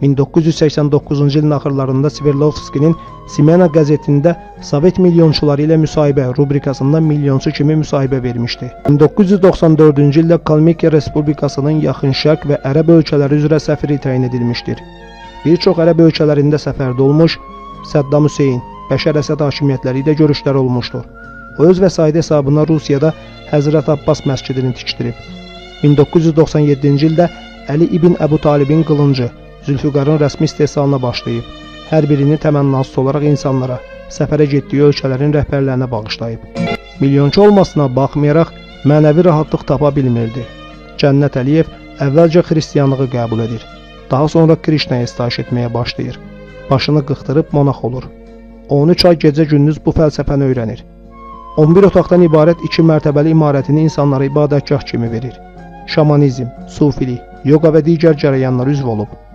1989-cu ilin axırlarında Sverdlovskinin Smena qəzetində Sovet milyonçuları ilə müsahibə rubrikasında milyonçu kimi müsahibə vermişdi. 1994-cü ildə Kalmykiya Respublikasının Yaxın Şərq və Ərəb ölkələri üzrə səfiri təyin edilmişdir. Bir çox ərəb ölkələrində səfərdə olmuş, Səddam Hüseyn, Bəşər Əsəd hakimiyyətləri ilə görüşləri olmuşdur. O öz vəsaiti hesabına Rusiyada Həzrət Abbas məscidini tikdirib. 1997-ci ildə Əli ibn Əbu Talibin qılıncı Zülfüqarın rəsmi istehsalına başlayıb. Hər birini təmənnasız olaraq insanlara, səfərə getdiyi ölkələrin rəhbərlərinə bağışlayıb. Milyonçu olmasına baxmayaraq mənəvi rahatlıq tapa bilmirdi. Cənnət Əliyev əvvəlcə xristianlığı qəbul edir. Daha sonra Krişnaya sitayiş etməyə başlayır. Başını qıxdırıb monax olur. 13 ay gecə-gündüz bu fəlsəfəni öyrənir. 11 otaqdan ibarət 2 mərtəbəli imarətini insanlara ibadətgah kimi verir. Şamanizm, sufilik, yoqa və digər cərəyanlara üzv olub.